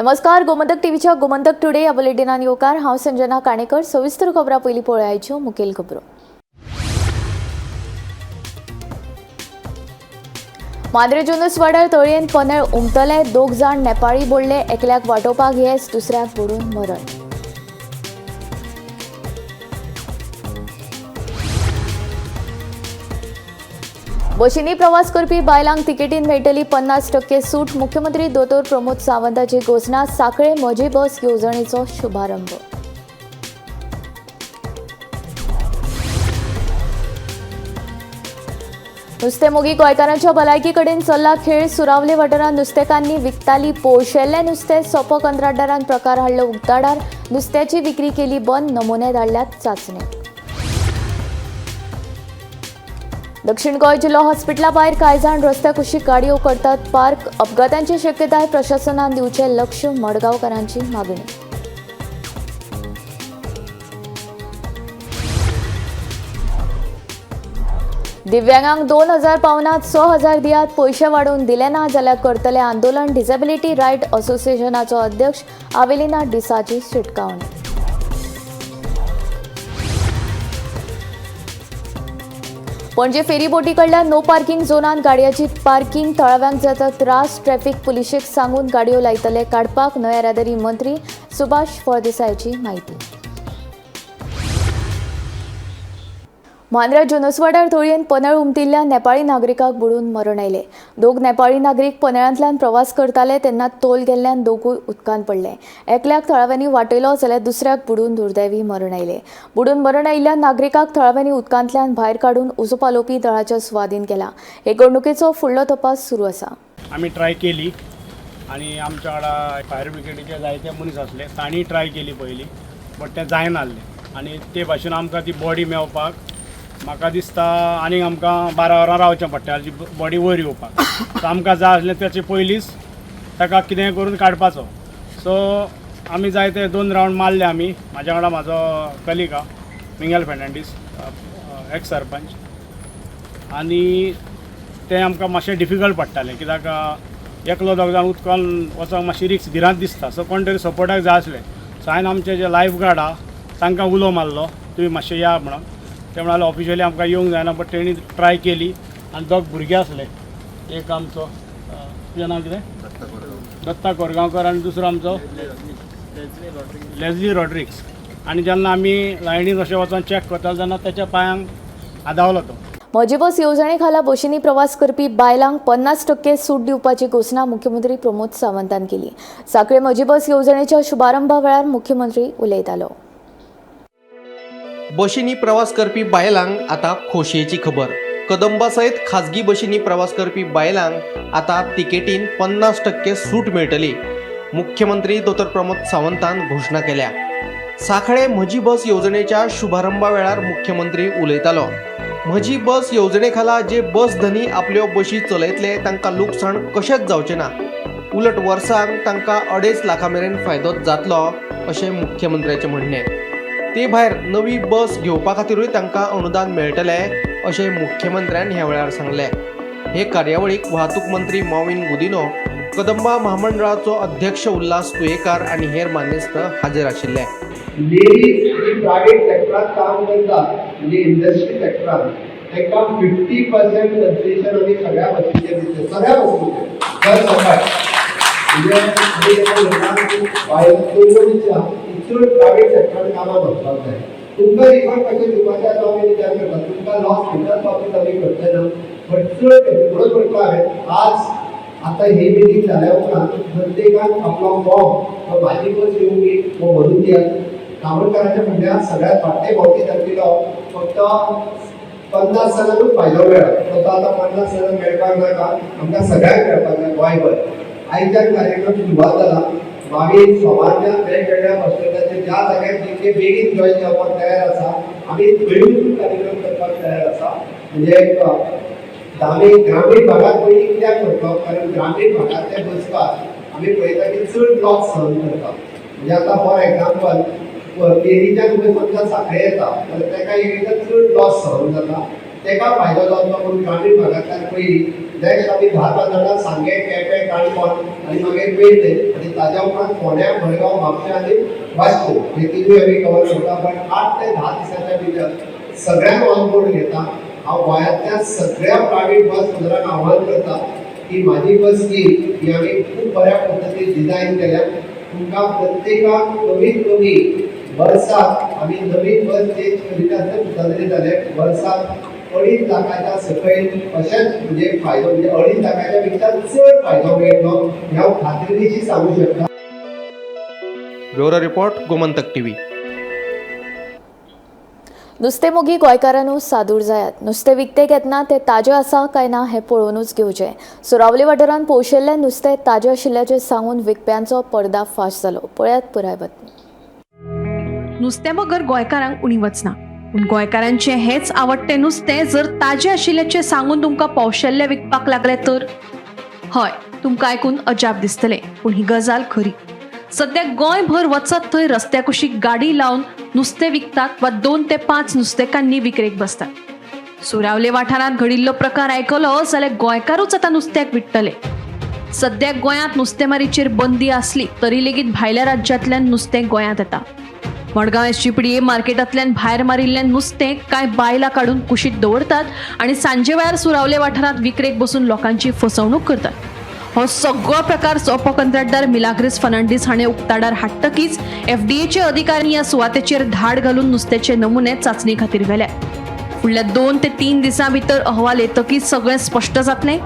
नमस्कार, गोमंतक टीव्हीच्या गोमंतक टुडे या बुलेटिनान येवकार. हांव संजना काणेकर. सविस्तर खबरां पयलीं पळयाच्यो मुखेल खबरो. मांद्रे जुनूस वाड्यार तळयेन पनेळ उमतले, दोग जाण नेपाळी बोडले, एकल्याक वाटोवपाक येस, दुसऱ्याक बुडून मरण. बशींनी प्रवास करपी बायलांक तिकेटीन मेळटली 50% सूट. मुख्यमंत्री दोतोर प्रमोद सावंताची घोशणा. साखळे म्हजी बस येवजणेचो शुभारंभ. नुस्तें मोगी गोंयकारांच्या भलायकी कडेन चल्ला खेळ. सुरावले वाठारांत नुस्तेकान्नी विकताली पोळशेल्लें नुस्तें. सोपो कंत्राटदारान प्रकार हाडलो उक्ताडार. नुस्त्याची विक्री केली बंद. नमुने धाडल्यात चांचणे. दक्षिण गोंय जिल्हो हॉस्पिटला भायर कांय जाण रस्त्या कुशीक गाडयो करतात पार्क. अपघातांची शक्यताय. प्रशासनान दिवचें लक्ष. मडगांवकारांची मागणी. दिव्यांगांक 2000 पावनात 6000 दियात. पयशे वाडोवन दिले ना जाल्यार करतले आंदोलन. डिसेबिलिटी रायट असोसिएशनाचो अध्यक्ष आवेलिना डिसाची शिटकावणी. पणजे फेरीबोटी कडल्यान नो पार्किंग झोनांत गाडयांची पार्किंग. थळाव्यांक जाता त्रास. ट्रॅफिक पुलिशेक सांगून गाडयो लायतले काडपाक. न्हय येरादारी मंत्री सुभाष फळदेसायाची म्हायती. मांद्र्या जुनसवाड्यार तळयेन पनेळ उमटिल्ल्या नेपाळी नागरिकाक बुडून मरण आयलें. दोग नेपाळी नागरीक पनेळांतल्यान प्रवास करताले तेन्ना तोल गेल्ल्यान दोगूय उदकांत पडले. एकल्याक थळाव्यांनी वाटयलो जाल्यार दुसऱ्याक बुडून दुर्दैवी मरण आयलें. बुडून मरण आयिल्ल्या नागरिकाक थळाव्यांनी उदकांतल्यान भायर काडून उजो पालोवपी दळाच्या सुवादीन केला. हे घडणुकेचो फुडलो तपास सुरू आसा. आमी ट्राय केली आनी आमच्या वांगडा फायर ब्रिगेडीचे जायते मनीस आसले, तांणी ट्राय केली पयलीं, बट तें जायना आसलें. आनी ते भाशेन आमकां ती बॉडी मेवपाक म्हाका दिसता आनीक आमकां 12 वरां रावचें पडटा ती बॉडी वयर येवपाक. सो आमकां जाय आसलें तेचे पयलींच ताका कितेंय करून काडपाचो. सो आमी जायते 2 रावंड मारले आमी. म्हाज्या वांगडा म्हाजो कलीग आहा मिंगेल फेर्नांडीस, एक्स सरपंच. आनी तें आमकां मातशें डिफिकल्ट पडटालें कित्याक एकलो दोग जाण उदकान वचोंक मातशी रिक्स भिरांत दिसता. सो कोण तरी सपोर्टाक जाय आसलें. सो हांवें आमचे जे लायफ गार्ड आहा तांकां उलो मारलो, तुमी मातशें या म्हणून. ते म्हणाले ऑफिशियली आमकां येवंक जायना, बट तेणी ट्राय केली. आनी दोग भुरगे आसले, एक आमचो तुजें नांव कितें, दत्ता कोरगांवकर, आनी दुसरो आमचो लेजली रॉड्रिक्स. आनी जेन्ना आमी लायनीन अशें वचोन चॅक करताले तेन्ना तेच्या पांयांक आदावलो तो. म्हजी बस येवजणे खाला बशींनी प्रवास करपी बायलांक 50% सूट दिवपाची घोशणा मुख्यमंत्री प्रमोद सावंतान केली. साखळे म्हजी बस येवजणेच्या शुभारंभा वेळार मुख्यमंत्री उलयतालो. बशींनी प्रवास करपी बायलांक आतां खोशयेची खबर. कदंबा सयत खाजगी बशींनी प्रवास करपी बायलांक आतां तिकेटीन 50% सूट मेळटली. मुख्यमंत्री दोतोर प्रमोद सावंतान घोशणा केल्या. साखळे म्हजी बस येवजणेच्या शुभारंभा वेळार मुख्यमंत्री उलयतालो. म्हजी बस येवजणे खाला जे बस धनी आपल्यो बशी चलयतले तांकां लुकसाण कशेंच जावचें ना, उलट वर्साक तांकां 2.5 लाखां मेरेन फायदो जातलो अशें मुख्यमंत्र्याचें म्हणणें. ते भायर नवी बस घेवपा खातीरूय तांकां अनुदान मेळटलें अशें मुख्यमंत्र्यान ह्या वेळार सांगलें. हे कार्यावळीक वाहतूक मंत्री मॉविन गुदिनो, कदंबा म्हामंडळाचो अध्यक्ष उल्हास तुयेकार आनी हेर मानेस्त हाजीर आशिल्ले. लेडीज जी प्रायव्हेट सेक्टरात काम करतात, म्हणजे इंडस्ट्री सेक्टरात, तांकां 50% कन्सेशन आमी सगळ्या बसींचेर दितले, सगळ्या बसींचेर दर सकाळ. म्हणजे आमी तेका म्हणटा की बायल चलवणीच्या चड प्रायव्हेट सेक्टरान कामां वचपाक जाय. तुमकां रिफंड कशें दिवपाचें आसा आमी विचार करता. तुमकां लॉस भितर बाबतींत आमी करचे ना, बट चड म्हणून म्हणटा हांवें आज आतां ही मिटींग जाल्या उपरांत प्रत्येकान आपलो फॉर्म म्हाजी बस येवंक तो भरून दियात. तामणकाराच्या म्हणल्यार सगळ्यात फाटले फावटी तांकिलो फक्त 50 जाणांकूच फायदो मेळ्ळो. तो आतां 50 जाणांक मेळपाक नाका, आमकां सगळ्यांक मेळपाक जाय गोंयभर. आयच्यान कार्यक्रम सुरवात जाला. मागीर सोमारच्यान वेगवेगळ्या बस स्टँडाचेर ज्या जाग्यार जितके बेगीन जॉयन जावपाक तयार आसा, आमी थंय वचून कार्यक्रम करपाक तयार आसा. म्हणजे एक आमी ग्रामीण भागात पयलीं कित्याक करतलो, कारण ग्रामीण भागांतले बसपाक आमी पळयता की चड लॉस सहन करता. म्हणजे आतां फॉर एग्जाम्पल केरीच्यान बस आमच्या साखळे येता जाल्यार ताका एक चड लॉस सहन जाता, ताका फायदो जावचो म्हणून ग्रामीण भागांतल्यान पयलीं. नेक्स्ट आमी 10-15 जाणां सांगें, केपें, काणकोण आनी मागीर पेडणे आनी ताज्या उपरांत फोंड्या, मडगांव, म्हापशें आनी वास्को हे तिनूय आमी कवर करता. बट 8 ते 10 दिसाच्या भितर सगळ्यांक ऑन बोर्ड घेता. हांव गोंयांतल्या सगळ्या प्रायवेट बस ओनरांक आव्हान करता की म्हाजी बस स्कीम ही आमी खूब बऱ्या पद्दतीन डिझायन केल्या. तुमकां प्रत्येकाक कमीत कमी वर्साक, आमी नवीन बस चेंज करिनासतना सुद्दां तरी जालें, वर्साक 2.5 लाखाच्या सकयल अशेंच म्हणजे फायदो, म्हणजे 2.5 लाखाच्या पेक्षा चड फायदो मेळटलो हें हांव खात्रीनिशी सांगू शकता. Bureau report, Gomantak TV. नुस्तें मोगी गोंयकारांनो, सादूर जायात. नुस्तें विकतें घेतना तें ताजें आसा काय ना हें पळोवनूच घेवचें. सुरावले वाठारांत पोशेल्लें नुस्तें ताजें आशिल्ल्याचें सांगून विकप्यांचो पर्दाफाश जालो. पळयात पुराय बातमी. नुस्त्या बगर गोंयकारांक उणी वचना, पूण गोंयकारांचें हेंच आवडटें नुस्तें जर ताजें आशिल्ल्याचें सांगून तुमकां पावशेल्लें विकपाक लागलें तर? हय, तुमकां आयकून अजाप दिसतलें, पूण ही गजाल खरी. सद्या गोंयभर वचत थंय रस्त्या कुशीक गाडी लावन नुस्तें विकतात वा 2 ते 5 नुस्तेकान्नी विकरेक बसतात. सुरावले वाठारांत घडिल्लो प्रकार आयकलो जाल्यार गोंयकारूच आतां नुस्त्याक विट्टले. सद्या गोंयांत नुस्तेमारीचेर बंदी आसली तरी लेगीत भायल्या राज्यांतल्यान नुस्तें गोंयांत येता. मडगांव एसजीपीडीए मार्केटांतल्यान भायर मारिल्लें नुस्तें कांय बायलां काडून कुशीक दवरतात आनी सांजे वेळार सुरावले वाठारांत विकरेक बसून लोकांची फसवणूक करतात. हो सगळो प्रकार सोपो कंत्राटदार मिलाग्रीस फर्नांडीस हाणें उक्ताडार हाडटकीच एफडीएचे अधिकारी ह्या सुवातेचेर धाड घालून नुस्त्याचे नमुने चांचणी खातीर व्हेले. फुडल्या 2 ते 3 दिसां भितर अहवाल येतकीच सगळें स्पश्ट जातलें.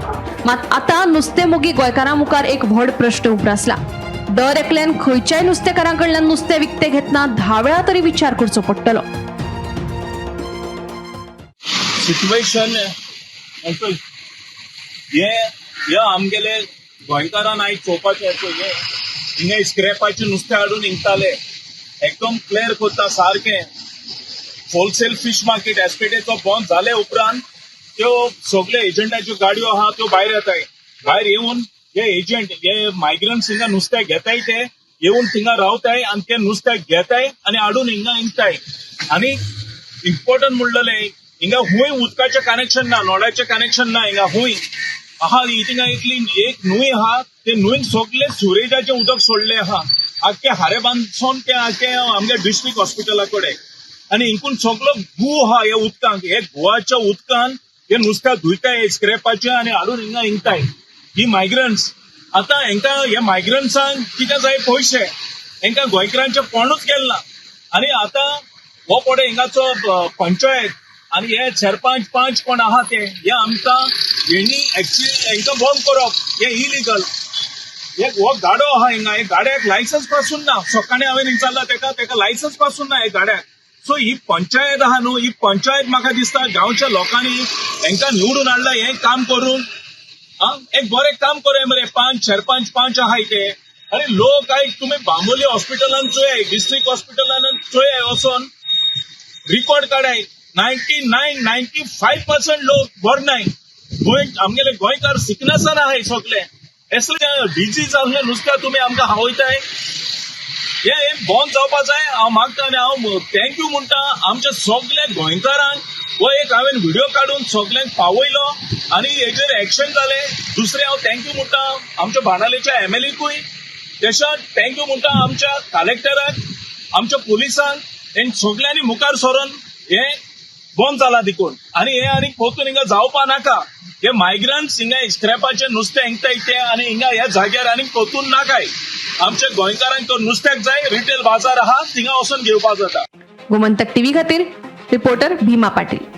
मात आतां नुस्तें मोगी गोंयकारां मुखार एक व्हड प्रश्न उप्रासला. दर एकल्यान खंयच्याय नुस्तेकारां कडल्यान नुस्तें विकतें घेतना 10 वेळा तरी विचार करचो पडटलो. सिच्युएशन असो हे हे आमगेले गोंयकारान आयज चोवपाचें. असो हे हिंगा स्क्रॅपाचें नुस्तें हाडून हिंगताले, एकदम क्लियर करता सारकें. होलसेल फिश मार्केट एसपीटीचो बंद जाले उपरांत त्यो सगळे एजंटाच्यो गाडयो आहा त्यो भायर येताय. भायर येवन हे एजंट, हे मायग्रंट्स हिंगा नुस्तें घेताय, ते येवन थिंगा रावताय आनी ते नुस्तें घेताय आनी हाडून हिंगा हिंगताय. आनी इम्पॉर्टंट म्हणलें, हिंगा हुंय उदकाचें कनेक्शन ना, नळाचें कनेक्शन ना. हिंगा हुंय आहा, थिंगा इतली एक न्हंय आहा, ते न्हंयक सगळे सुरेजाचें उदक सोडलें आहा आख्खे हारे बांदसून ते आख्खे आमगे डिस्ट्रिक्ट हॉस्पिटला कडेन. आनी हिंकून सगलो गू आहा ह्या उदकांत. हे गुवाच्या उदकान हे नुस्त्या धुयताय स्क्रॅपाचें आनी हाडून हिंगा हिंगताय ही मायग्रंट्स. आतां हेंकां, हे मायग्रंट्सांक कितें जाय? पयशे. हेंकां गोंयकारांचें कोणूच गेल ना. आनी आतां हो पळय हिंगाचो पंचायत आनी हे सरपंच, पंच कोण आहा ते, हे आमकां हेणी एक्चुअली हेंकां बंद करप. हे इलिगल. एक हो गाडो आहा हिंगा, हे गाड्याक लायसन्स पासून ना. सकाळी हांवें विचारला तेका, तेका लायसन्स पासून ना हे गाड्याक. सो ही पंचायत आहा न्हू, ही पंचायत म्हाका दिसता गांवच्या लोकांनी हेंकां निवडून हाडला हें काम करून. आं, एक बरें काम करूया मरे. पांच सरपंच, पंच आहाय ते. अरे लोक आयज तुमी बांबोली हॉस्पिटलान चोयाय, डिस्ट्रिक्ट हॉस्पिटलान चोयाय, वचोन रिकॉर्ड काडाय, 99, 95% लोक बरे नाय. गोंय, आमगेले गोंयकार सिकनसान आहाय सगळे. असले डिजीज असले नुस्त्या तुमी आमकां खावयताय. हे हे बंद जावपा जाय हांव मागता. आनी हांव thank you म्हणटा आमच्या सगल्या गोंयकारांक. हो एक हांवें व्हिडिओ काडून सगल्यांक पावयलो आनी हेजेर एक्शन जालें. दुसरें, हांव thank you म्हणटा आमच्या बाणावलेच्या एमएलएकूय, तशेंच thank you म्हणटा आमच्या कलेक्टराक, आमच्या पुलिसांक. हें सगल्यांनी मुखार सरून हे बंद जाला देखून. आनी हे आनी परतून हिंगा जावपा नाका. हे मायग्रंट्स हिंगा स्क्रॅपाचे नुस्तें हिंगताय ते आनी हिंगा ह्या जाग्यार आनी परतून नाकाय. आमच्या गोंयकारांक तो नुस्त्याक जाय, रिटेल बाजार आहा, थिंगा वचून घेवपाक जाता. गोमंतक टीव्ही खातीर रिपोर्टर भीमा पाटील.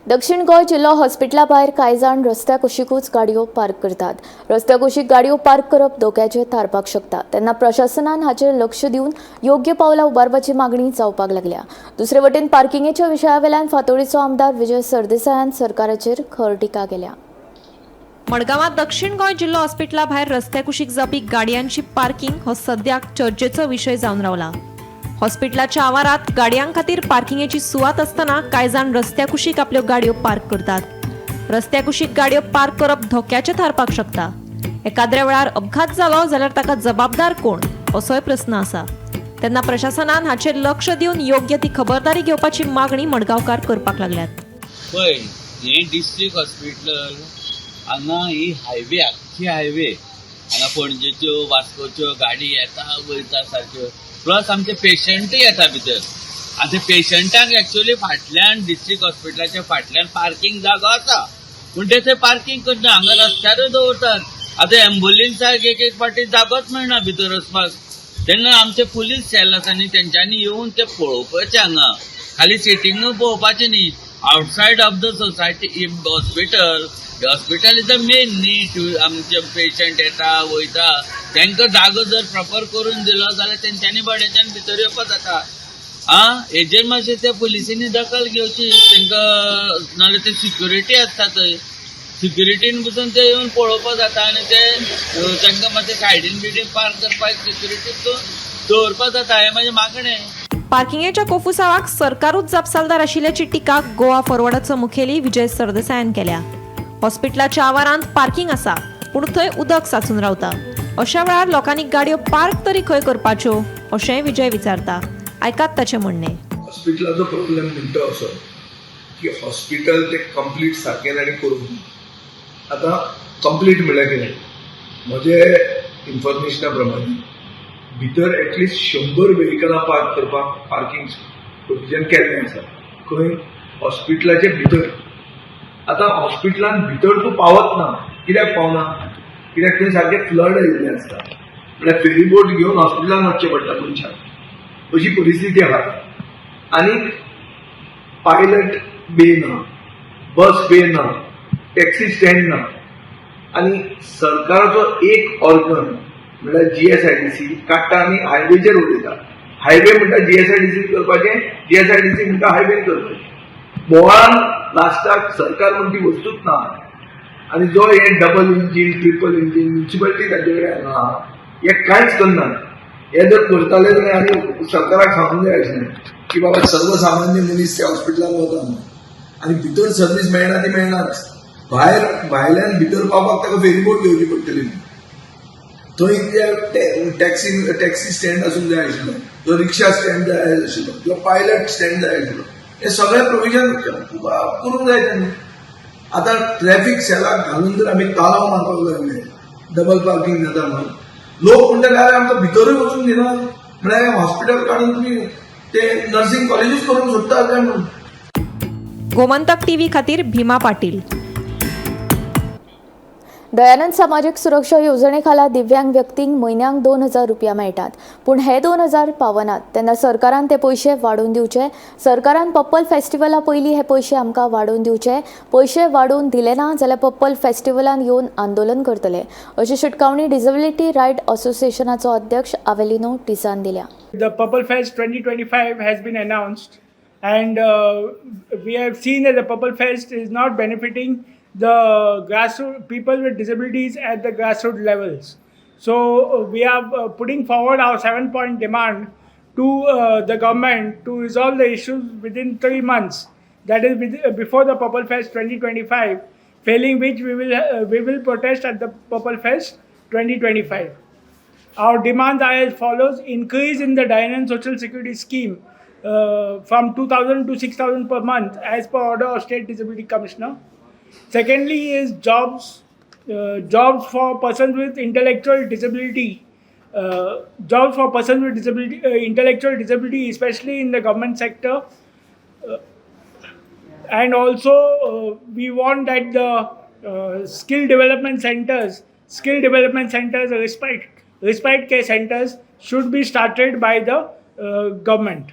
दक्षिण गोंय जिल्लो हॉस्पिटला भायर कांय जाण रस्त्या कुशीकूच गाडयो पार्क करतात. रस्त्या कुशीक गाडयो पार्क करप धोक्याचें थारपाक शकता. तेन्ना प्रशासनान हाचेर लक्ष दिवन योग्य पावलां उबारपाची मागणी जावपाक लागल्या. दुसरे वटेन पार्किंगेच्या विशया वेल्यान फातोडीचो आमदार विजय सरदेसायान सरकाराचेर खर टिका केल्या. मडगांवां दक्षिण गोंय जिल्लो हॉस्पिटला भायर रस्त्या कुशीक जावपी गाडयांची पार्किंग हो सद्याक चर्चेचो विशय जावन रावला. हॉस्पिटलाच्या आवारात गाडयां खातीर पार्किंगेची सुवात आसतना कांय जाण रस्त्या कुशीक आपल्यो गाडयो पार्क करतात. रस्त्या कुशीक गाडयो पार्क करप धोक्याचें थारपाक शकता. एकाद्र्या वेळार अपघात जालो जाल्यार ताका जबाबदार कोण, असोय प्रस्न आसा. तेन्ना प्रशासनान हाचेर लक्ष दिवन योग्य ती खबरदारी घेवपाची मागणी मडगांवकार करपाक लागल्यात. पळय, हें डिस्ट्रिक्ट हॉस्पिटल हांगा, ही हायवे, आख्खी हायवे. हांगा पणजेच्यो, वास्कोच्यो गाडी येता वयता सारक्यो. प्लस आमचे पेशंटूय येता भितर. आतां पेशंटाक एक्चुअली फाटल्यान, डिस्ट्रिक्ट हॉस्पिटलाच्या फाटल्यान पार्किंग जागो आसा, पूण ते थंय पार्किंग करना, हांगा रस्त्यारूय दवरतात. आतां एम्बुलन्साक एक एक फावटी जागोच मेळना भितर वचपाक. तेन्ना आमचे पुलीस सेल आसा न्ही, तेंच्यांनी येवन ते पळोवपाचें, हांगा खाली सिटींगूय पळोवपाचें न्ही. Outside of the society hospital, hospital is the main न्ही. आमचे पेशंट येता वयता, तांकां जागो जर प्रॉपर करून दिलो जाल्यार तेंच्यांनी बड्याच्यान भितर येवपा जाता. आ हेजेर मातशें त्या पुलिसांनी दखल घेवची तांकां, नाल्यार ते सिक्युरिटी आसता थंय, सिक्युरिटीन पसून ते येवन पळोवपा जाता आनी ते तांकां मातशें सायडीन बिडीन पार्क करपाक सिक्युरिटी दवरपा जाता, हें म्हाजें मागणें. पार्किंगेच्या कोफुसावाक सरकारूच जापसालदार आशिल्ल्याची टिका गोवा फॉरवर्डाचो मुखेली विजय सरदेसायान केल्या. हॉस्पिटलाच्या आवारांत पार्किंग आसा, पूण थंय उदक साचून रावता. अशा वेळार लोकांनी गाडयो पार्क तरी खंय करपाच्यो, अशेंय विजय विचारता. आयकात ताचें म्हणणें. हॉस्पिटलाचो प्रॉब्लेम म्हणटा असो की हॉस्पिटल ते कंप्लीट सारकें ताणें करूंक ना. आतां कंप्लीट म्हणल्यार कितें, म्हजे इन्फॉर्मेशना प्रमाणे भितर एटलिस्ट 100 वेहिकलां पार्क करपाक पार्किंग प्रोविजन केल्लें आसा. खंय? हॉस्पिटलाचे भितर. आतां हॉस्पिटलान भितर तूं पावत ना. कित्याक पावना? कित्याक थंय सारकें फ्लड आयिल्लें आसता. म्हळ्यार फेरीबोट घेवन हॉस्पिटलान वचचें पडटा मनशाक, अशी परिस्थिती आहा. आनीक पायलट बे ना, बस बे ना, टॅक्सी स्टँड ना. आनी सरकाराचो एक ऑर्गन म्हणल्यार जीएसआयडीसी काडटा आनी हायवेचेर उडयता. हायवे म्हणटा जीएसआयडीसी करपाचें, जीएसआयडीसी म्हणटा हायवेन करपाचें. बोवाळान लास्टाक सरकार म्हण ती वस्तूच ना. आनी जो हे double engine, triple engine municipality तांचे कडेन आहा, हे कांयच करनात. हे जर करताले जाल्यार आनी सरकाराक सांगूंक जाय आशिल्लें की बाबा, सर्वसामान्य मनीस त्या हॉस्पिटलान वता म्हणून आनी भितर सर्वीस मेळना ती मेळनाच, भायर भायल्यान भितर पावपाक ताका फेरीबोट घेवची पडटली. थंय जे टॅक्सी स्टँड आसूंक जाय आशिल्लो, तो रिक्षा स्टँड जाय आशिल्लो किंवा पायलट स्टँड जाय आशिल्लो, हे सगळे प्रोविजन करूंक जाय त्यांनी. आतां ट्रॅफिक सेलाक घालून जर आमी तालांव मारपाक लागले, डबल पार्किंग जाता म्हणून, लोक म्हणटाले, "अरे, आमकां भितरूय वचूंक दिना, म्हळ्यार हॉस्पिटल काडून तुमी ते नर्सिंग कॉलेजूच करूंक सोदता काय?" म्हणून. गोमंतक टीव्ही खातीर भीमा पाटील. दयानंद सामाजीक सुरक्षा येवजणे खाला दिव्यांग व्यक्तींक म्हयन्याक 2000 रुपया मेळटात, पूण हे 2000 पावनात. तेन्ना सरकारान ते पयशे वाडोवन दिवचे. सरकारान पर्पल फेस्टिवला पयलीं हे पयशे आमकां वाडोवन दिवचे. पयशे वाडोवन दिले ना जाल्यार पर्पल फेस्टिवलान येवन आंदोलन करतले, अशी शिटकावणी डिसेबिलिटी रायट असोसिएशनाचो अध्यक्ष आवेलिनो टिसान दिल्या. The Purple Fest 2025 has been announced, and we have seen that the Purple Fest is not benefiting the grassroots people with disabilities at the grassroots levels. So we are putting forward our 7-point demand to the government to resolve the issues within 3 months. That is before the Purple Fest 2025. Failing which, we will protest at the Purple Fest 2025. Our demands are as follows: increase in the Dayanand Social Security Scheme from 2000 to 6000 per month as per order of State Disability Commissioner. Secondly, is jobs for persons with intellectual disability, jobs for persons with disability, intellectual disability, especially in the government sector. And also, we want that the skill development centers, respite care centers should be started by the government.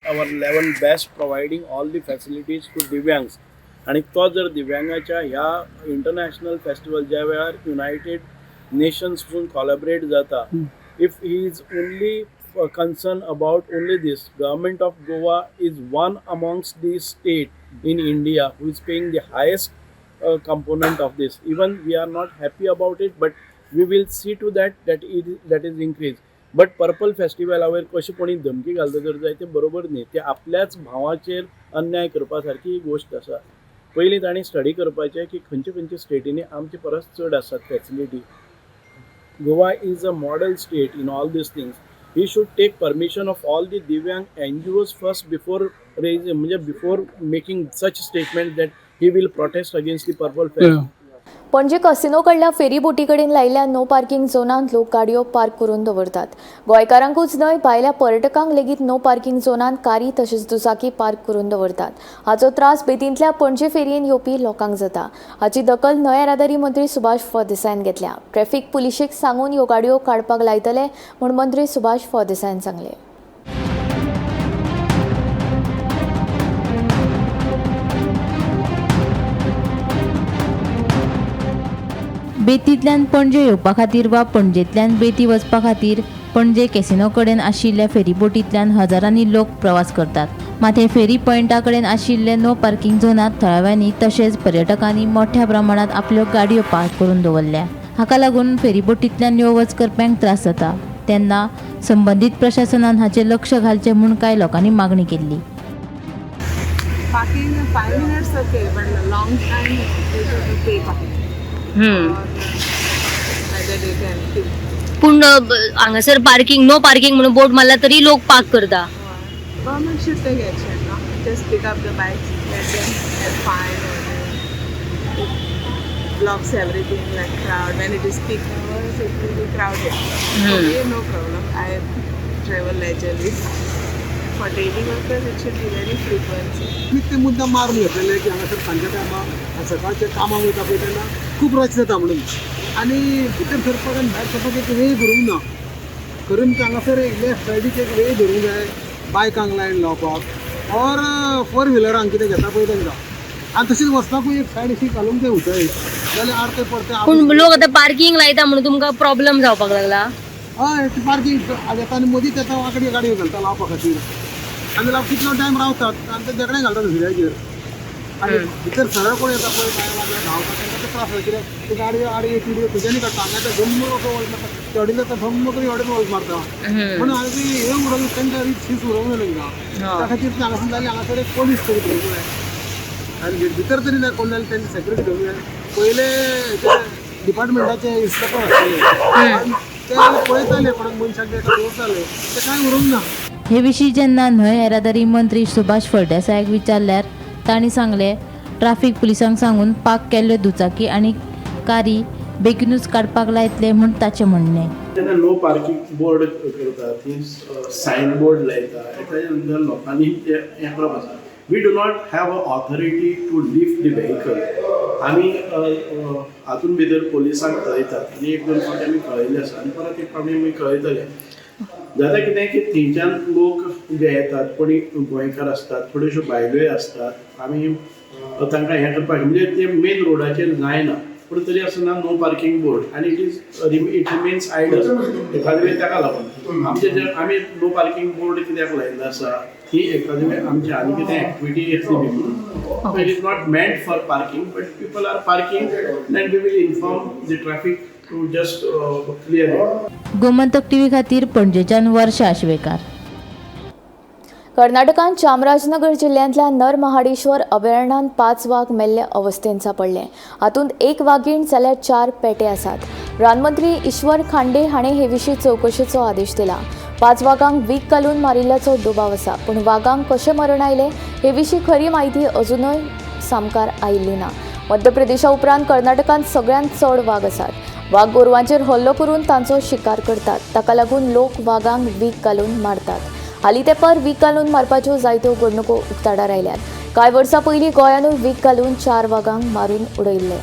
Our level best providing all the facilities to Divyangs. आणि तो जर दिव्यांगाच्या ह्या international festival, ज्या वेळार United nations कॉलॅबरेट जाता, if he is only concern about only this, Government of Goa is one amongst the state in India who is paying the highest component of this. Even we are not happy about it, but we will see to that that it that is increased. But purple फेस्टिवला वयर कशें कोणी धमकी घालता जर जाय, तें बरोबर न्ही. ते आपल्याच भावाचेर अन्याय करपा सारकी ही गोश्ट आसा. पयलीं तांणी स्टडी करपाचें की खंयच्या खंयच्या स्टेटींनी आमचे परस चड आसात facility. Goa is a model state in all these things. He should take permission of all the Divyang NGOs first before raising, म्हणजे before making such statement that he will protest against the Purple Fest. Panaji casino कडल्या फेरीबोटी कडेन लायिल्ल्या no parking झोनांत लोक गाडयो park करून दवरतात. गोंयकारांकूच न्हय, भायल्या पर्यटकांक लेगीत नो पार्किंग झोनांत कारी तशेंच दुचाकी पार्क करून दवरतात. हाचो त्रास बेतींतल्या पणजे फेरयेन येवपी लोकांक जाता. हाची दखल न्हंय येरादारी मंत्री सुभाष फळदेसायान घेतल्या. ट्रॅफिक पुलिशेक सांगून ह्यो गाडयो काडपाक लायतले म्हूण मंत्री सुभाष फळदेसायान सांगलें. बेतींतल्यान पणजे येवपा खातीर वा पणजेंतल्यान बेती वचपा खातीर पणजे कॅसिनो कडेन आशिल्ल्या फेरीबोटींतल्यान हजारांनी लोक प्रवास करतात. मात हे फेरी पॉयंटा कडेन आशिल्ले नो पार्किंग झोनांत थळाव्यांनी तशेंच पर्यटकांनी मोठ्या प्रमाणांत आपल्यो गाडयो पार्क करून दवरल्या. हाका लागून फेरीबोटींतल्यान यो वच करप्यांक त्रास जाता. तेन्ना संबंदीत प्रशासनान हाचें लक्ष घालचें म्हूण कांय लोकांनी मागणी केल्ली. Parking 5 minutes okay, but long time they should pay parking. पूण हांगासर पार्किंग नो पार्किंग म्हणून बोर्ड मारला तरी लोक पार्क करता. Government should take action, no? Just pick up the bikes, let them have fine, or it blocks everything like crowd. When it is peak hours, it will be crowded. For me, no problem. I travel leisurely. For daily workers, it should be very frequent. ते मुद्दा मारून घेतलेले की हांगासर सांजच्या टायमार सकाळच्या कामाक वयता पळय तेन्ना खूब रश जाता म्हणून, आनी भितर सरपाक आनी भायर सरपाक एक वे धरूंक ना. करून हांगासर लेफ्ट सायडीक एक वे धरूंक जाय बायकांक लायन लावपाक ऑर फोर व्हिलरांक कितें घेता पळय तांकां, आनी तशीच वचपाकूय एक सायड अशी घालूंक जाय उंचाय, जाल्यार आरते परते. पूण लोक आतां पार्किंग लायता म्हणून तुमकां प्रॉब्लम जावपाक लागला. हय, पार्किंग येता आनी मदींच येता वांकडी गाडयो घालता लावपा खातीर, आनी लाव कितलो टायम रावतात आनी ते झगडें घालतात दुसऱ्याचेर. आनी भितर सरळ कोण येता पळय बायल आपल्या धांवता तांकां ते त्रास जाता, कित्याक ते गाडयो आडी तिडयो खंयच्यानी काडटा. हांगा ते धम्म असो वळख मारता, तेवडेन जाता धम्म करून एवडेन वळख मारता, म्हणून हांवें ती हें उरोवंक तांकां रीत शीस उरोवंक जाय तांकां. त्या खातीर हांगासर जाल्यार हांगासर एक पोलीस तरी धरूंक जाय, आनी भितर तरी ना कोण जाल्यार तांची सेक्युरिटी धरूंक जाय. पयले डिपार्टमेंटाचे इन्स्पेक्टर आसतले ते पळयताले कोणाक मनशाक दवरताले, ते कांय उरोवंक ना. हे विशीं जेन्ना न्हंय येरादारी मंत्री सुभाष फळदेसायाक विचारल्यार तांणी सांगलें, ट्राफीक पुलिसांक सांगून पार्क केल्ल्यो दुचाकी आनी कारी बेगिनूच काडपाक लायतले म्हूण ताचें म्हणणें. तेन्ना नो पार्किंग बोर्ड करता, थंय सायन बोर्ड लायता, ताच्या नंतर लोकांनी ते हें करप आसा. We do not have a authority to lift the vehicle. आमी हातून भितर पोलिसांक कळयतात आनी एक दोन फावटी आमी कळयल्लें आसा आनी परत एक फावटी आमी कळयतले. जाता कितें की थंयच्यान लोक जे येतात कोणी गोंयकार आसतात, थोड्योश्यो बायलोय आसतात, आमी तांकां हें करपाक म्हणजे ते मेन रोडाचेर जायना, पूण तरी आसतना नो पार्किंग बोर्ड आनी it remains idle. एखादे वेळ ताका लागून आमचे जे आमी नो पार्किंग बोर्ड कित्याक लायिल्लो आसा ही एखादे वेळ आमची आनी कितें एक्टिविटी येतली बी म्हणून. It is not meant for parking, but people are parking and we will inform the traffic to just clear it. Gomantak TV खातीर पणजेच्यान वर्षा आश्वेकार. कर्नाटकांत चामराजनगर जिल्ल्यांतल्या नर महाडेश्वर अभयारण्यांत 5 वाग मेल्ले अवस्थेंत सांपडले. हातूंत 1 वागीण जाल्यार 4 पेटे आसात. रानमंत्री ईश्वर खांडे हाणें हे विशीं चवकशेचो आदेश दिला. 5 वागांक वीख घालून मारिल्ल्याचो दुबाव आसा, पूण वागांक कशें मरण आयलें हे विशीं खरी म्हायती अजुनूय सामकार आयिल्ली ना. मध्य प्रदेशा उपरांत कर्नाटकांत सगळ्यांत चड वाग आसात. वाग गोरवांचेर हल्लो करून तांचो शिकार करतात. ताका लागून लोक वागांक वीख घालून मारतात. हालीं तेंपार वीख घालून मारपाच्यो जायत्यो घडणुको उक्ताडार आयल्यात. कांय वर्सां पयलीं गोंयांतूय वीख घालून 4 वागांक मारून उडयिल्ले.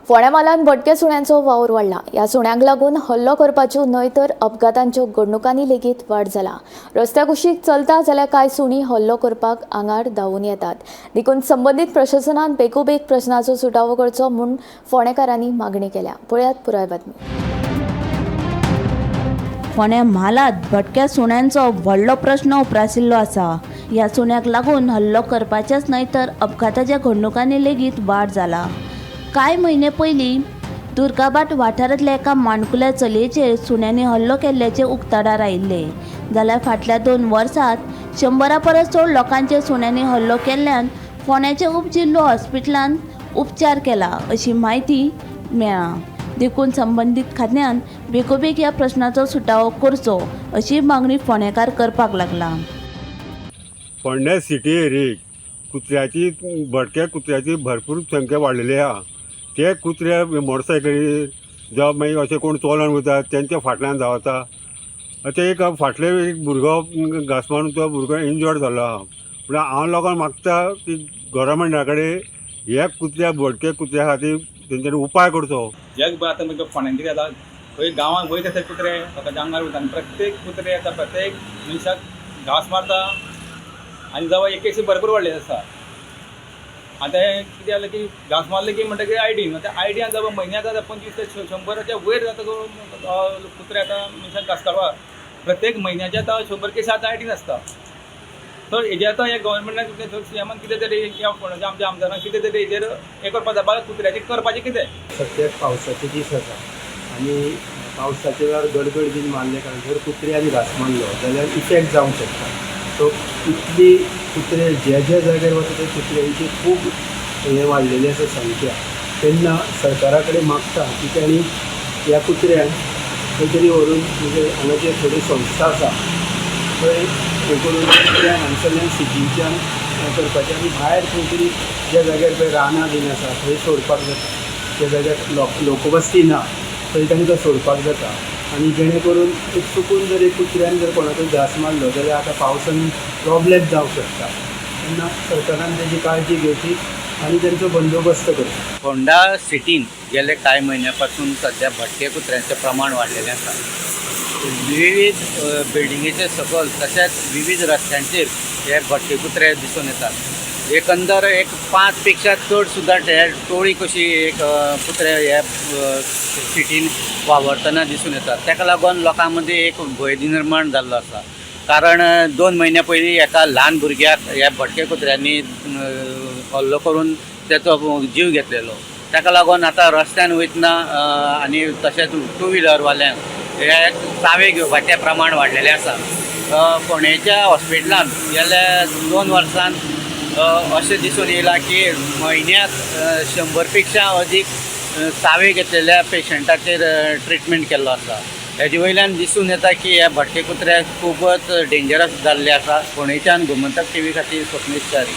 फोंड्या म्हालांत भटक्या सुण्यांचो वावर वाडला. ह्या सुण्यांक लागून हल्लो करपाच्यो न्हय तर अपघातांच्यो घडणुकांनी लेगीत वाड जाला. रस्त्या कुशीक चलता जाल्यार कांय सुणीं हल्लो करपाक आंगार धांवून येतात. देखून संबंदीत प्रशासनान बेगोबेग प्रश्नाचो सुटावो करचो म्हूण फोंडेकारांनी मागणी केल्या. पळयात पुराय बातमी. फोंड्या म्हालांत भटक्या सुण्यांचो व्हडलो प्रश्न उप्रासिल्लो आसा. ह्या सुण्याक लागून हल्लो करपाचेच न्हय तर अपघाताच्या घडणुकांनी लेगीत वाड जाला. कांय म्हयने पयलीं दुर्गाबाट वाठारांतल्या एका माणकुल्या चलयेचेर सुण्यांनी हल्लो केल्ल्याचें उक्ताडार आयिल्लें. जाल्यार फाटल्या 2 वर्सांत 100 परस चड लोकांचेर सुण्यांनी हल्लो केल्ल्यान फोंड्याच्या उपजिल्लो हॉस्पिटलांत उपचार केला अशी म्हायती मेळ्ळा. देखून संबंदीत खात्यान बेगोबेग ह्या प्रश्नाचो सुटावो करचो अशी मागणी फोंडेकार करपाक लागला. फोंड्या सिटी एरियेक कुत्र्याची, भटक्या कुत्र्याची भरपूर संख्या वाडलेली आहा. ते कुत्रे मोटरसायकली जावं मागीर अशें कोण चलोन वयता तेंच्या फाटल्यान धांवता. आतां एक फाटले एक भुरगो घांस मारून तो भुरगो इंजर्ड जाल्लो आहा. पूण हांव लोकांक मागता की गोवोरमेंटा कडेन ह्या कुत्र्या, भटक्या कुत्र्या खातीर तेंच्यांनी उपाय करचो. जगभर आतां म्हणजे फोंड्यान कितें जाता, खंय गांवांत वयता थंय कुत्रे लोकांच्या आंगार वयता आनी प्रत्येक कुत्रे आतां प्रत्येक मनशाक घांस मारता आनी जावं एक केसी भरपूर वाडलेले आसा. आतां हें कितें जालें की घांस मारले की म्हणटकीर आयडीन, आतां आयडियान जावं म्हयन्याक आतां 25 ते 100 वयर जाता कुत्रे आतां मनशाक घांस काडपाक प्रत्येक म्हयन्याचे आतां 100 केसी आतां आयडीन आसता. तर हेजेर आतां हे गव्हर्मेंटान सीएमान कितें तरी किंवा कोणाच्या आमच्या आमदारान कितें तरी हेजेर हें करपाक जाय, कुत्र्याचें करपाचें कितें. सद्याक पावसाचे दीस आसा आनी पावसाच्या वेळार गडगड बीन मारले कारण जर कुत्र्यान घांस मारलो जाल्यार इफेक्ट जावंक शकता. सो इतली कुत्रे ज्या ज्या जाग्यार वता त्या कुत्र्यांची खूब हें वाडलेली आसा संख्या. तेन्ना सरकारा कडेन मागता की तांणी ह्या कुत्र्यांक खंय तरी व्हरून, म्हणजे हांगा जे थोड्यो संस्था आसा थंय हें करून कुत्र्यांक हांगसरल्यान सिटीच्यान हें करपाचें आनी भायर खंय तरी ज्या जाग्यार पळय रानां बीन आसा थंय सोडपाक जाता. ज्या जाग्यार लोकवस्ती ना थंय तांकां सोडपाक जाता आनी जेणे करून एक चुकून जर एक कुत्र्यान जर कोणाकूय घांस मारलो जाल्यार आतां पावसान प्रोब्लेम जावंक शकता. तेन्ना सरकारान तेजी काळजी घेवची आनी तेंचो बंदोबस्त करचो. होंडा सिटीन गेले कांय म्हयन्या पासून सद्या भटके कुत्र्यांचें प्रमाण वाडलेलें आसा. विविध बिल्डिंगेचे सकयल तशेंच विविध रस्त्यांचेर हे भटके कुत्रे दिसून येतात. एकंदर एक 5 पेक्षा चड सुद्दां हे टोळी कशी एक कुत्रे हे सिटीन वावरतना दिसून येतात. ताका लागून लोकां मदीं एक भंय निर्माण जाल्लो आसा. कारण 2 म्हयन्या पयलीं एका ल्हान भुरग्याक ह्या भटके कुत्र्यांनी हल्लो करून तेचो जीव घेतलेलो. ताका लागून आतां रस्त्यान वयतना आनी तशेंच टू व्हिलरवाल्यांक हे चावे घेवपाचें प्रमाण वाडलेलें आसा. फोंडेच्या हॉस्पिटलांत गेल्या 2 वर्सांत अशें दिसून येयलां की म्हयन्याक 100 पेक्षा अदीक चावे घेतलेल्या पेशंटाचेर ट्रिटमेंट केल्लो आसा. हेजे वयल्यान दिसून येता की हे भटके कुत्रे खूबच डेंजरस जाल्ले आसा. फोंडेच्यान गोमंतक टीव्ही खातीर स्वप्नेश च्यारी.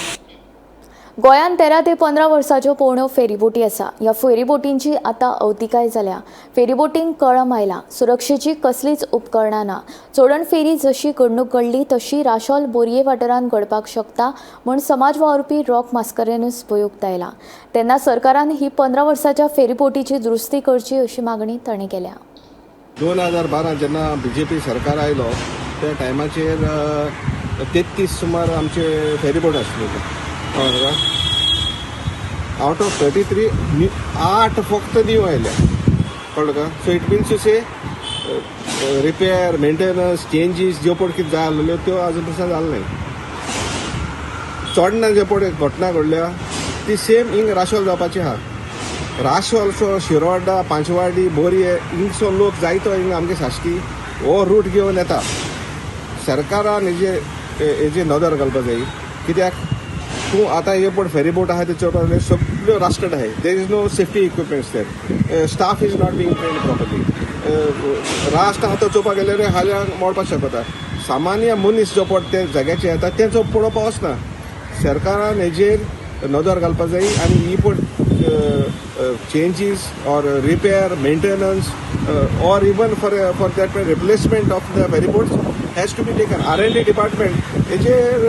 गोंयांत 13 ते 15 वर्साच्यो पोरण्यो फेरीबोटी आसा. ह्या फेरीबोटींची आतां अवतिकाय जाल्या. फेरीबोटींक कळम आयला, सुरक्षेची कसलीच उपकरणां ना. चोडण फेरी जशी घडणूक घडली तशी राशोल बोरये वाठारांत घडपाक शकता म्हूण समाज वावुरपी रॉक मास्करेनस भंय उक्तायला. तेन्ना सरकारान ही 15 वर्साच्या फेरीबोटीची दुरुस्ती करची अशी मागणी तांणी केल्या. 2012 जेन्ना बीजेपी सरकार आयलो त्या टायमाचेर 33 सुमार आमचे फेरीबोट आसले. आवट ऑफ 33 8 फक्त न्यू आयल्या, कळ्ळें का. So it means to say repair, maintenance, changes ज्यो पळय कितें जाय आसलेल्यो त्यो आजून पसून जालें न्हय. चोडणा जे पळय घटना घडल्या ती सेम हिंग राशोल जावपाची आहा. राशोल सो शिरोडा, पांचवाडी, बोरये हिंगसो लोक जायतो हिंग आमगे साश्टी हो रूट घेवन येता. सरकारान हेजेर नदर घालपा जाय. कित्याक तूं आतां हे पळय फेरीबोट आहा ते चोवपाक जाल्यार सगळ्यो रास्टेड आहाय. There is no safety equipments there, staff is not being trained properly. Rust आहा तो चोवपाक गेल्यार हाल्यां मोडपाक शकता. सामान्य मनीस जो पळय ते जाग्याचेर येता तेंचो पळोवपाक वचना. सरकारान हेजेर नदर घालपाक जाय आनी ही पळय changes or repair, maintenance or even for that replacement of the ferryboats has to be taken. R&D department हेजेर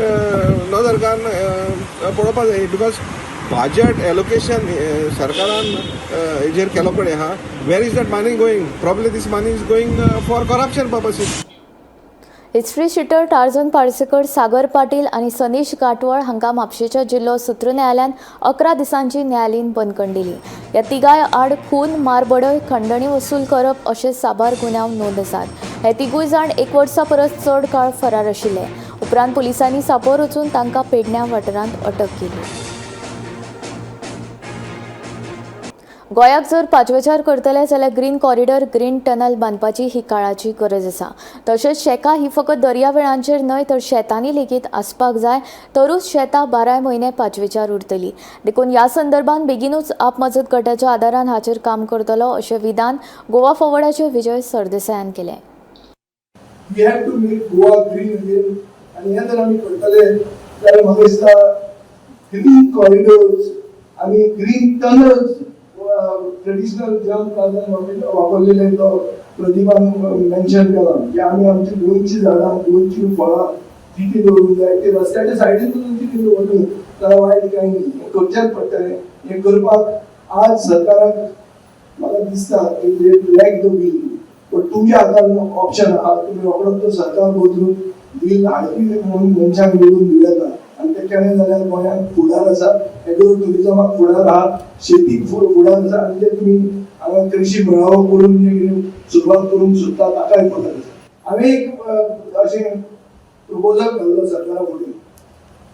नदर घालून पळोवपाक जाय. Because budget allocation सरकारान हेजेर केलो कडेन आहा. Where is that money going? Probably this money is going for corruption purposes. History sheeter Tarzan Parsekar, Sagar Patil आनी सनीश गाटवळ हांकां म्हापशेंच्या जिल्लो सत्र न्यायालयान 11 दिसांची न्यायालयीन बंदखण दिली. ह्या तिगांय आड खून, मारबडय, खंडणी वसूल करप अशे साबार गुन्यांव नोंद आसात. हे तिगूय जाण 1 वर्सा परस चड काळ फरार आशिल्ले. उपरांत पुलिसांनी सापोर वचून तांकां पेडण्यां वाठारांत अटक केली. गोंयाक जर पाचवेचार करतले जाल्यार ग्रीन कॉरिडॉर, ग्रीन टनल बांदपाची ही काळाची गरज आसा. तशेंच शेकां ही फकत दर्यावेळांचेर न्हय तर शेतांनी लेगीत आसपाक जाय, तरूच शेतां 12 म्हयने पाचवेचार उरतली. देखून ह्या संदर्भात बेगीनूच आप मजत गटाच्या आदारान हाचेर काम करतलो अशें विधान गोवा फॉरवर्डाचे विजय सरदेसायान केलें. We have to make Goa green again आनी हें जर आमी करतले जाल्यार म्हाका दिसता ग्रीन कॉरिडोर्स आनी ग्रीन टनल्स ट्रेडिशनल जंप प्लाझान वापरलेले, तो प्रदीपान मेन्शन केला की आमी आमची गोंयची झाडां, गोंयची फळां ती दवरूंक जाय. ती रस्त्याच्या सायडीन सुद्दां ती दवरली जाल्यार वायट कांय न्ही. हें करचेंच पडटलें. हें करपाक आज सरकाराक म्हाका दिसता की लॅक the will, पण तुमच्या हातान ऑप्शन आहा. तुमी रोखडोच तो सरकार बदलून बील हाडपी म्हणून मनशांक निवडून दिवं येता आनी तें केलें जाल्यार गोंयांत फुडार आसा, एग्रो ट्युरिजमाक फुडार आहा, शेतीक फुडार आसा आनी जे तुमी हांगा कृशी मेळावो करून जे कितें सुरवात करूंक सोदता ताकाय फुडार आसा. हांवें एक अशें प्रपोजल घाल्लो सरकारा फुडें,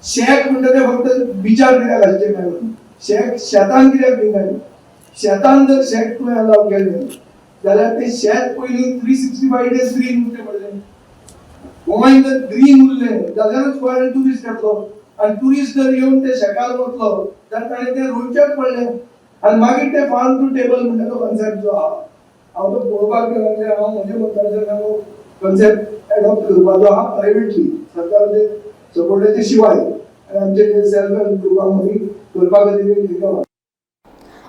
शॅक म्हणटा तें फक्त बिचार कित्याक आसचें काय म्हणून. शॅक शेतान कित्याक दिवंक जाय? शेतान जर शॅक तुवें अलाव केलें जाल्यार तें शेत पयलीं 365 days green उरचें पडलें. गोंय जर ग्रीन उरलें जाल्यारूच गोंयान ट्युरिस्ट येतलो आनी ट्युरिस्ट जर येवन ते शेकार वतलो जाल्यार ताणें तें रोवचेंच पडलें. आनी मागीर ते फार्म टू टेबल म्हणटा तो कन्सेप्ट जो आहा, हांव तो पळोवपाक गेलो. म्हणजे हांव म्हज्या मतदारसंघात कन्सेप्ट एडॉप्ट करपाचो आहा प्रायवेटली, सरकाराचे सपोर्टाचे शिवाय, आनी आमचे जे सेल्फ हेल्प ग्रुपां मदीं करपा खातीर एक हें केलां.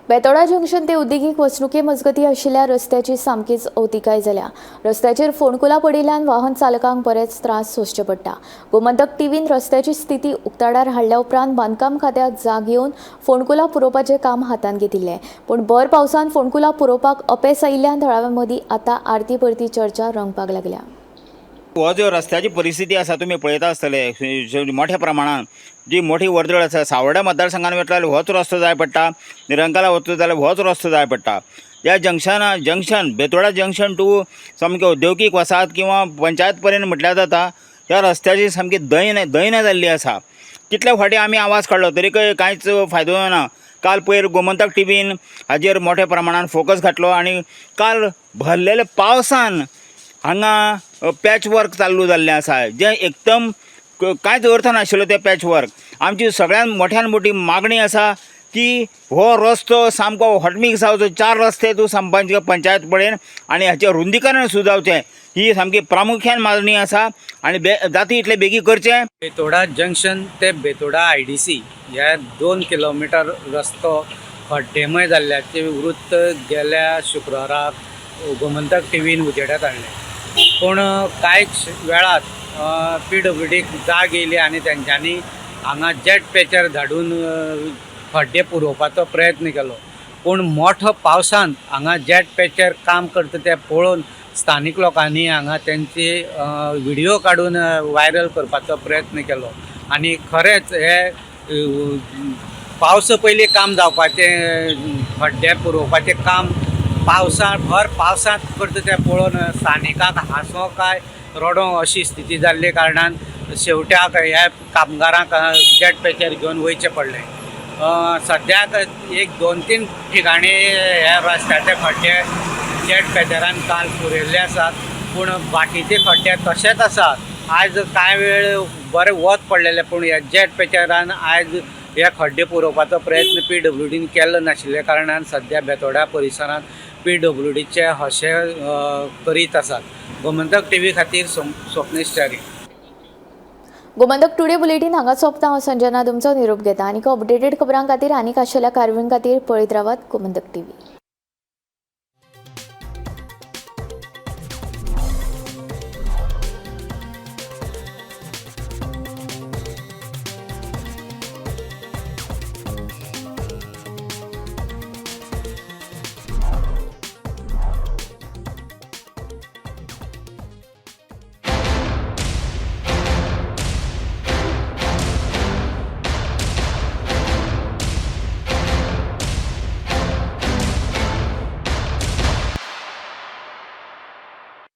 बेतोडा जंक्शन ते उद्देगीक वसणुके मजगती आशिल्ल्या रस्त्याची सामकीच अवतिकाय जाल्या. रस्त्याचेर फोंडकुलां पडिल्ल्यान वाहन चालकांक बरेच त्रास सोंसचे पडटा. गोमंतक टीव्हीन रस्त्याची स्थिती उक्ताडार हाडल्या उपरांत बांदकाम खात्याक जाग येवन फोंडकुलां पुरोवपाचें काम हातांत घेतिल्लें. पूण भर पावसान फोंडकुलां पुरोवपाक अपेस आयिल्ल्यान थळाव्यां मदीं आतां आरती परती चर्चा रंगपाक लागल्या. हो जो रस्त्याची परिस्थिती आसा, तुमी पळयता आसतले, मोठ्या प्रमाणान जी मोठी वर्दळ आसा. सावर्ड्या मतदारसंघान वतलो जाल्यार होच रस्तो जाय पडटा, निरंकाला वतलो जाल्यार होच रस्तो जाय पडटा. ह्या जंक्शना जंक्शन बेतोडा जंक्शन टू सामकें औद्योगीक वसाहत किंवा पंचायत पर्यंत म्हटल्यार जाता. ह्या रस्त्याची सामकी दैन दैना जाल्ली आसा. कितल्या फावटी आमी आवाज काडलो तरीकय कांयच फायदो जायना. काल पयर गोमंतक टिवीन हाजेर मोठ्या प्रमाणान फोकस घातलो आनी काल भरलेल्या पावसान हांगा पॅच वर्क चालू जाल्लें आसा, जें एकदम कांयच अर्थ नाशिल्लो तें पॅच वर्क. आमची सगळ्यान मोठ्यान मोठी मागणी आसा की हो रस्तो सामको हॉटमिक्स जावचो, चार रस्ते तूं पंचायत पळयन आनी हाचें रुंदीकरण सुद्दां जावचें, ही सामकी प्रामुख्यान मागणी आसा आनी बे जाता इतले बेगीन करचें. बेतोडा जंक्शन ते बेतोडा आयडीसी ह्या 2 किलोमिटर रस्तो खड्डेमय जाल्ल्याचें वृत्त गेल्या शुक्राराक गोमंतक टिवीन उजेडात हाडलें. पूण कांयच वेळात पीडब्ल्यूडीक जाग येयली आनी तेंच्यांनी हांगा जेट पॅचर धाडून खड्डे पुरोवपाचो प्रयत्न केलो. पूण मोठो पावसान हांगा जेट पॅचर काम करता तें पळोवन स्थानीक लोकांनी हांगा तेंची व्हिडियो काडून वायरल करपाचो प्रयत्न केलो आनी खरेंच हे पावसा पयलीं काम जावपाचें, खड्डे पुरोवपाचें काम पावसा भर पावसांत करता तें पळोवन स्थानिकांक हांसो काय रडो अशी स्थिती जाल्ले कारणान शेवट्याक ह्या कामगारांक जेट पॅचर घेवन वयचें पडलें. सद्याक एक दोन तीन ठिकाणी ह्या रस्त्याचे खड्डे जेट पॅचरान काल पुरयल्ले आसात, पूण बाकीचे खड्डे तशेच आसात. आयज कांय वेळ बरें वत पडलेलें, पूण ह्या जेट पॅचरान आयज हे खड्डे पुरोवपाचो प्रयत्न पीडब्ल्यूडीन केल्लो नाशिल्ल्या कारणान सद्या बेतोड्या परिसरांत पीडब्ल्यूडीचे हशे करीत आसात. गोमंतक टिवी खातीर स्वप्नेश च्यारी. गोमंतक टुडे बुलेटीन हांगा सोंपता. हांव संजना तुमचो निरोप घेता. आनीक अपडेटेड खबरां खातीर आनीक आशिल्ल्या कारवाये खातीर पळयत रावात गोमंतक टीव्ही.